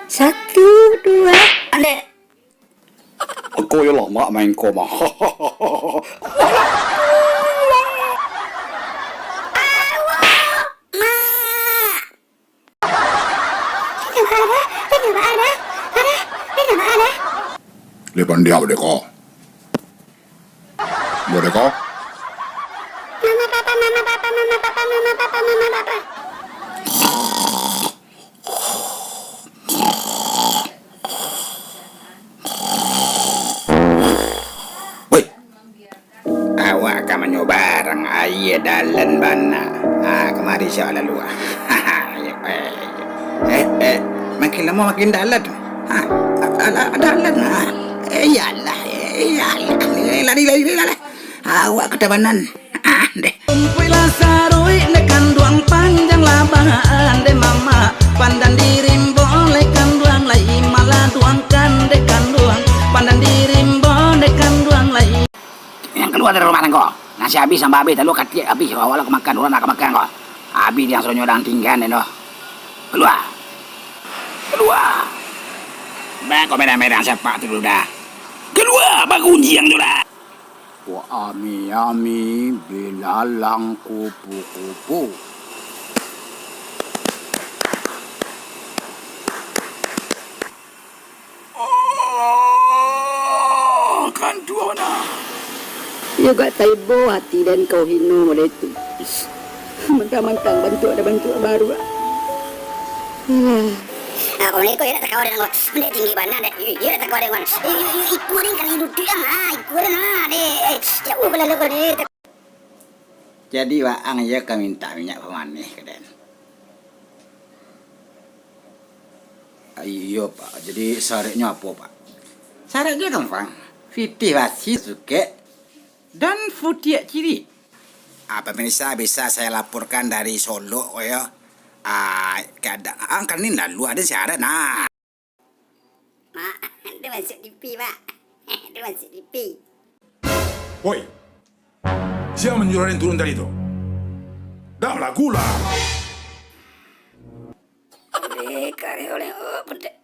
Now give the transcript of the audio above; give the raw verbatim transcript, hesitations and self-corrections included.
Satu, dua, alek. Ko yo lamak main ko mah. Mak. Lepan dia deh ko. Buat deh ko. Mama, papa, mama, papa, mama, papa, mama, papa, mama, papa. Woi. Awak ka manyobarang aia dalan bana. Ha, kamari siap lalu. Eh, eh, makin lamo makin dalan. Ha, a-, a-, a-, dalan. Ha. Eh, iyalah, eh, iyalah. Eh, lari, lari, lari, lari. Awak ka tabanan. Ah, deh. Tumpuiklah saruik dek kanduang, panjanglah bahan dek mamak. Pandan dirimbo lai kanduang lai, malah duangkan dek kanduang. Pandan dirimbo dek kanduang lai. Yang kalua dari rumah nangko. Nasi abih, samba abih, talua katiak abih, awak lah ka makan, urang nak ka makan ko. Abih diang suronyo dang tinggan den doh. Kalua. Kalua. Bang, ko merah-merah siapa tu dah? Kalua, bagunjiang tu dah. Wa ami-ami bilalang kupu-kupu. Oh, kanduang nah. Iyo gak taibo hati den kau hino model tu. Mantang-mantang bantuak dah bantuak baru, ah. Alah. Ah, kau ni kau yo nak takawa dengan kau. Mendek tinggi bana dek. Yo, yo nak takawa dengan kau. Yo, yo, yo, ikua den kali duduak ang. Ah, ikua den ah, dek. Eh, jauah balalu kau ni. Jadi, waang iyo ka mintak minyak pamaneh ka den. Ah, iyo, Pak. Jadi, syaratnyo apo, Pak? Syaratnyo gampang. Pitih basi sukek dan putiak cirik. Ah, pemirsa, bisa saya laporkan dari Solok, yo. Ah, keadaan kan ni lalu ada syarat, nah. Mak, tu masuk T V, Mak. Tu masuk T V. Woi, siapa menyuruh den turun tadi tu? Dah balagu lah. Oleh karya oleh, oh, pedek.